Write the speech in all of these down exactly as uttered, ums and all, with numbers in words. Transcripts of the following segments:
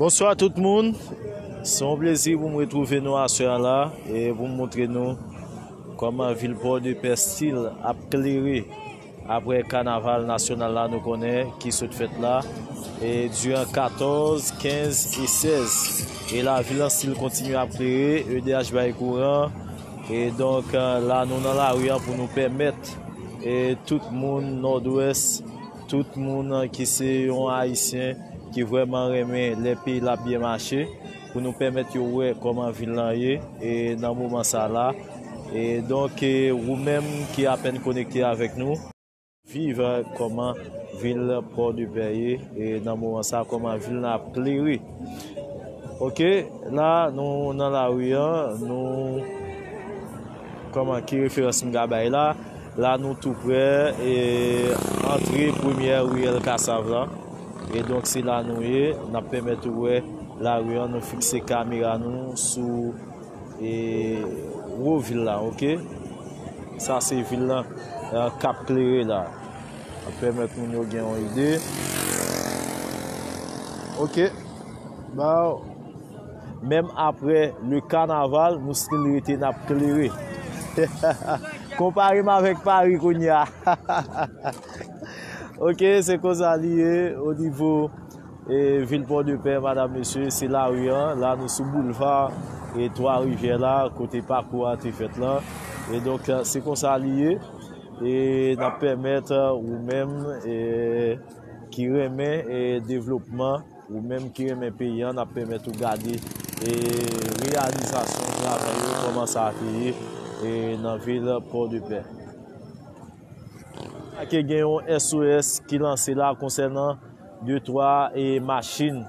Bonswa tout moun. Se yon plezi pou m retwouve nou aswè a la e pou m montre nou kòman vil Pòdepè still ap klere apre kanaval nasyonal la nou konnen ki sot fèt la e diran katòz, kenz e sèz. E lavil lan still kontinye ap klere, E D H bay kouran. E donk, la nou nan lari an pou nou pèmèt e tout moun Nòdwès, tout moun ki se yon Ayisyen ki vrèman renmen lè peyi l ap byen mache, pou nou pèmèt yo wè kòman vil lan ye e nan moman sa la. E donk, e ou menm ki apèn konekte avèk nou, viv kòman vil Pòdepè ye e nan moman sa, kòman vil lan ap klere. Oke, la nou nan lari an, nou kòman, ki referans m ka bay la? La nou tou prè e antre premyè riyèl Kasav la. E donk se la nou ye, n ap pèmèt ou wè lari an, nou fikse kamera nou sou e wo vil la, oke? Sa se vil lan e k ap klere la. Ap pèmèt moun yo gen yon ide. Oke. Ba, menm apre le kanaval, nou still rete n ap klere. Konpare m avèk Pari kounye a. Oke, se konsa li ye o nivo e vil Pòdepè, madam, mesye, se lari an. La nou sou boulva e Twa Rivyè la, kote pakou a te fèt lan. E donk, se konsa li ye. E n ap pèmèt ou menm e ki renmen e devlopman, ou menm ki renmen peyi an, n ap pèmèt ou gade e reyalizasyon travay yo, kòman sa te ye e nan vil Pòdepè. Ke gen yon S O S ki lanse la konsènan de twa e machin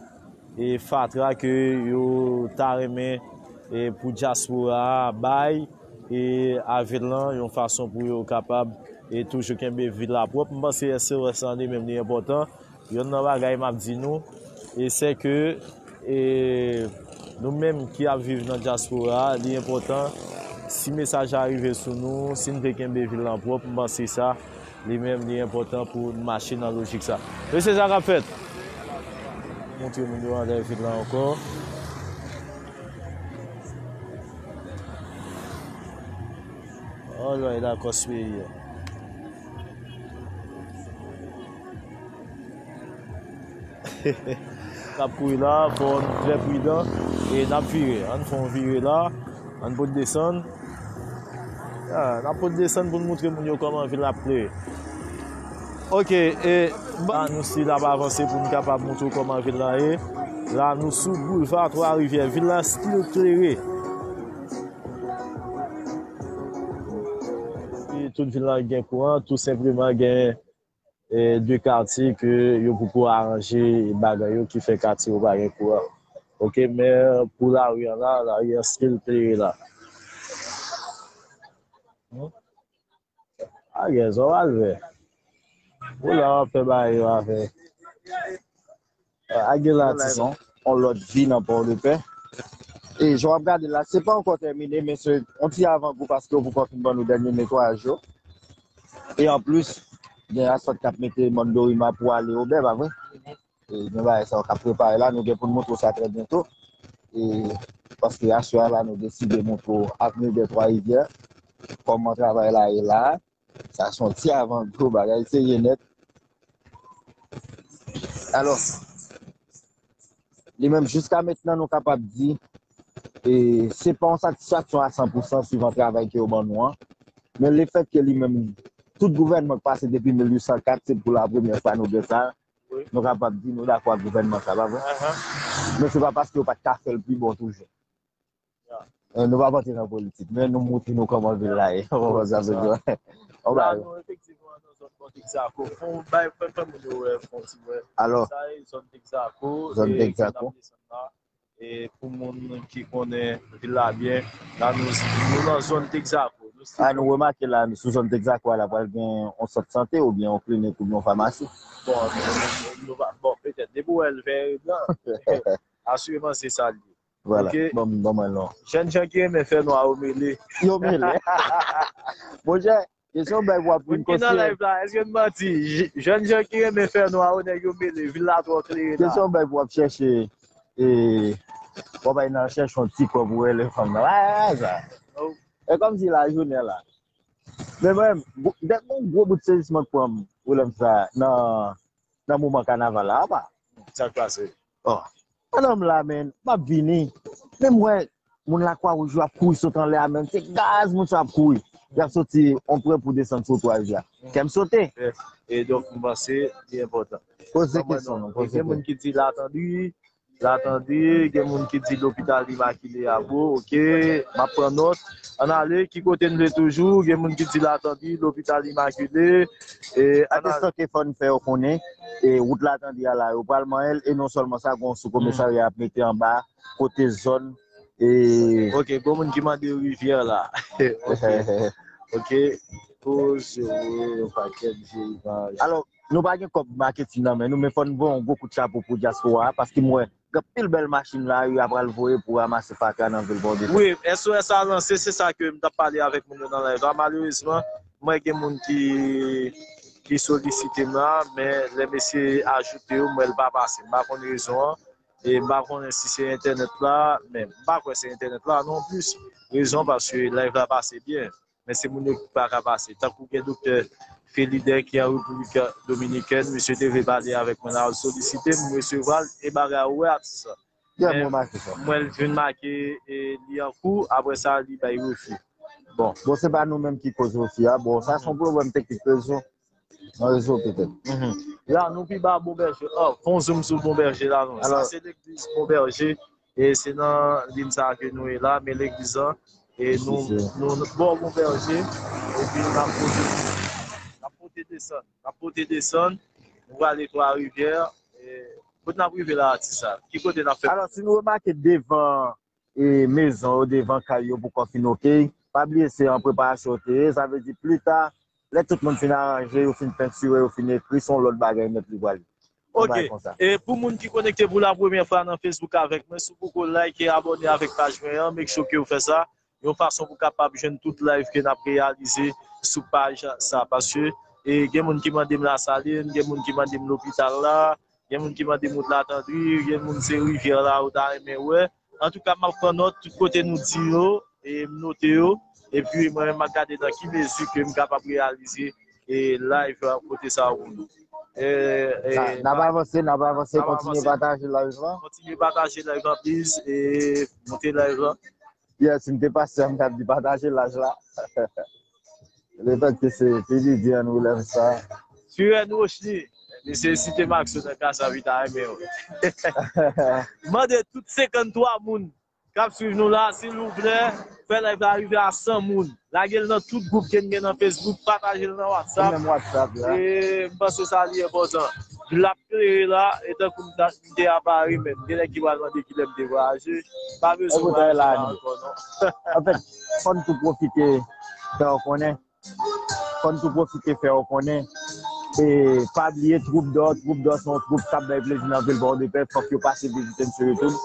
e fatra ke yo ta renmen e pou dyaspora a bay e avil lan yon fason pou yo kapab e toujou kenbe vil la pwòp. M panse S O S lan li menm li enpòtan. Yonn nan bagay m ap di nou, e se ke e nou menm ki ap viv nan dyaspora a, li enpòtan si mesaj la rive sou nou, si n vle kenbe vil lan pwòp, m panse sa li menm li enpòtan pou n mache nan lojik sa. Mesye, sa k ap fèt? Montre moun yo anlè vil lan ankò. Alright, Lacoste peyi a. N ap kouri la, fò n trè pridan e n ap vire. Ann fè yon vire la, ann pot desann. Ya, n ap pot desann pou n montre moun yo kòman vil la ap klere. Oke, e la nou si n ap avanse pou n kapab montre w kòman vil la ye. La nou sou boulva Twa Rivyè, vil la still klere. E tout vil la gen kouran, tou senpleman gen e de katye ke yo poko aranje bagay yo ki fè katye yo pa gen kouran. Oke, men pou lari an la, lari an still klere la. Hmm? A gèzò w al fè. Ou la w ap fè bagay yo avè. A gen la ti son, yon lòt vi nan Pòdepè. E jan w ap gade la, se pa ankò tèmine, men se yon ti avangou paske yo poko fin ban nou dènye netwayaj yo. E anplis, gen asfalt k ap mete mòn Dorima pou ale Obè, pa vre? E gen bagay sa yo k ap prepare la, nou gen pou n montre w sa trè byento. E paske aswè a la, nou deside montre w Avenue des Trois Rivières, kòman travay la ye la. Sa se yon ti avangou, bagay serye nèt. Alò, li menm, jiska mentnan, nou kapab di, e, se pa yon satisfaksyon a san pou san swivan travay ke yo ban nou an. Men lefètke li menm, tout gouvènman k pase depi mil uit san kat, se pou la premyè fwa nou gen sa. Nou kapab di nou dakò ak gouvènman sa, pa vre? Men se pa paske yo pa t ka fè l pi bon toujou. Eh, nou p ap antre nan politik, men nou montre nou kòman vil la ye. Ou konprann sa m vle di w? Bon, la, nou efektivman nan zòn Bon Texaco. Fon, bay, fè, fè moun yo wè, fon ti wè. Alò, sa e zòn Texaco, zòn e Texaco. N ap desann la. E pou moun ki konnen vil la byen, la nou, nou nan zòn Texaco. Nou, a, nou remake la, sou zòn Texaco a, la pral gen yon sant sante oubyen yon klinik oubyen yon famasi. Bon, nou, nou, nou, nou pa, bon, petèt, depi w wè l vè e blan, asireman se sa l ye. Vwala. Ok. Ban m, ban mwen non. Jèn jan ki renmen fè nwa yo mele. Yo mele. Monchè, kesyon bay pou w ap vin konsiye. Moun ki nan live la, èske n manti? J-, jèn jan ki renmen fè nwa yo, nèg yo mele. Vil la twò klere la. Kesyon bay pou w ap chèche. e w ap al nan chèche yon ti kòb pou rele fanm nan. Bagay sa. E kòmsi lajounen la. Men mwen, gwo- dèk yon gwo bout sezisman k pran m, pwoblèm sa, nan, nan moman kanaval la, apa. Sa k pase? Oh. Pandan m la, men, m ap vini. Men m wè, moun Lakwa Wouj yo ap kouri sot anlè a, men. Se gaz, moun sa ap kouri. Y ap soti, on prè pou desann sou twazya. Kè m sote. E, e donk, m panse, li enpòtan. Poze kesyon, non, poze kesyon. Gen moun ki di Latandri, Latandri, gen moun ki di lopital Imakile a, bon, oke, m ap pran nòt. Ann ale, ki kote n vle toujou, gen moun ki di Latandri, lopital Imakile, e, ann ale. Atestan ke fò n fè yo konnen, e, wout Latandri a la, yo pral manyen l, e non sèlman sa, gen yon sou komisarya ap mete anba, kote zòn, e. Oke, gen moun ki mande rivyè la. Oke. Oke. Koze, yon pakèt vye imaj. Alò, nou pa gen kòb maketin nan men nou, men fò n voye yon gwo kout chapo pou dyaspora a, paske m wè gen anpil bèl machin lari a pral voye pou ranmase fatra nan vil Pòtoprens. Wi, S O S a lanse, se sa ke m t ap pale avèk moun yo nan live la. Malerezman, m wè gen moun ki, ki solisite m la, men lè m eseye ajoute yo, m wè l pa pase. M pa konn rezon an, e m pa konnen si se entènèt la, men m pa kwè se entènèt la non plis. Rezon, paske live la pase byen. Men se moun yo ki pa ka pase. Tankou gen doktè Felidè ki an Repiblik Dominikèn, misye te vle pale avèk mwen la, l solisite m, m resevwa l, e bagay ou wè atis la. Men mwen l vin make, e, li an kou, apre sa, li bay refi. Bon. Bon, se pa nou menm ki koz refi a. Bon, sa se yon pwoblèm teknik rezo. Nan rezo petèt. La, nou pi ba Bon Bèje. Oh, fè yon zoom sou Bon Bèje la, non. Sa se legliz Bon Bèje. E se nan liy sa a ke nou ye la, men legliz lan, e nou, nou, nou bò Bon Bèje, epi n ap pote, n ap pote desann, n ap pote desann, nou prale Twa Rivyè, e kote n ap rive la, atis sa? Ki kote n ap fè? Alò, si nou remake devan, e, mezon yo, devan kay yo, poko fin oke, pa bliye se an preparasyon yo te ye, sa vle di pli ta, lè tout moun fin aranje, yo fin pentire, yo fin ekri, se yon lòt bagay nèt li pral ye. Oke. E pou moun ki konekte pou la premyè fwa nan Facebook avèk mwen, si w poko like e abòne avèk paj mwen an, make sure ke w fè sa. Yon fason pou w kapab jwenn tout live ke n ap reyalize sou paj sa. Paske, e, gen moun ki mande m Lasalin, gen moun ki mande m lopital la, gen moun ki mande m wout Latandri, gen moun se rivyè la yo ta renmen wè. Antouka, m ap pran nòt tout kote nou di yo, e m note yo, epi mwen menm m ap gade nan ki mezi ke m kapab reyalize, e live, a, kote sa a pou nou. E, e, n ap avanse, n ap avanse, kontinye pataje live lan. Kontinye pataje live lan, please, e moute live lan. Yes, m te pase, m t ap di pataje live la. Le fèt ke se P D D an nou lève sa. Firen Rochny, mesye site Maxo nan kasa vita renmen yo. Mande tout senkanntwa moun k ap swiv nou la, silvouplè, fè live la rive a san moun. Lage l nan tout gwoup ke n gen nan Facebook, pataje l nan WhatsApp. Menm WhatsApp la. E m panse sa li enpòtan. L ap klere la, e tankou m ta, m te a Pari menm. Gen nèg ki pral mande kilè m te vwayaje. Pa bezwen vwayaje la ankò, non. Anfèt, fò n tou pwofite fè w konnen. Fò n tou pwofite fè w konnen. E pa bliye Twoup Dò, Twoup Dò se yon twoup k ap bay plezi nan vil Pòtoprens, fòk yo pase vizite m sou YouTube.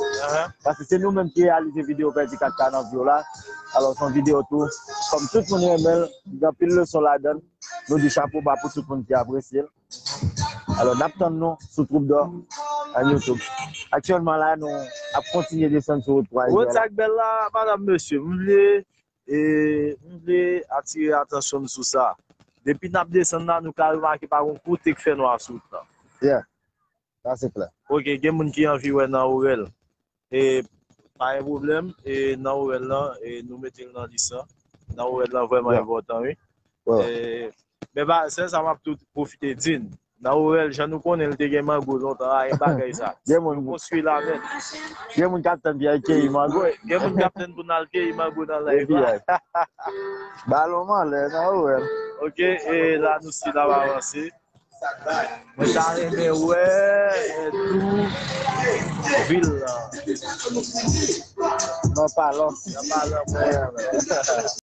Paske se nou menm ki reyalize videyo Pèdi kat ka nan vi w la. Alò, se yon videyo tou, kòm tout moun renmen l, gen anpil leson ladan l. Nou di chapo ba pou tout moun ki apresye l. Alò, n ap tann nou sou Twoup Dò an YouTube. Aktyèlman la, nou ap kontinye desann sou wout Twa Rivyè la. Wout sa k bèl la, madanm, mesye, m vle, e, m vle atire atansyon n sou sa. Depi n ap desann la, nou ka remake pa gon kote k fè nwa sou wout lan. Yeah, sa se klè. Oke, gen moun ki anvi wè nan orè l. E pa gen pwoblèm, e nan orè l lan, e nou mete l nan lis lan. Nan orè l lan vrèman enpòtan, wi. E, men ba, sèl sa m ap tou pwofite di n, nan orè l, jan nou konnen l te gen mango lontan, a, e bagay sa. Gen moun, nou konstwi l avè l. Gen moun k ap tann pou y al keyi mango. Gen moun k ap tann pou n al keyi mango nan live la. Balon m anlè, nan orè l. Oke, e la nou still ap avanse. Mwen ta renmen wè, e, tou vil lan. Nan Palan. Nan Palan, mwen.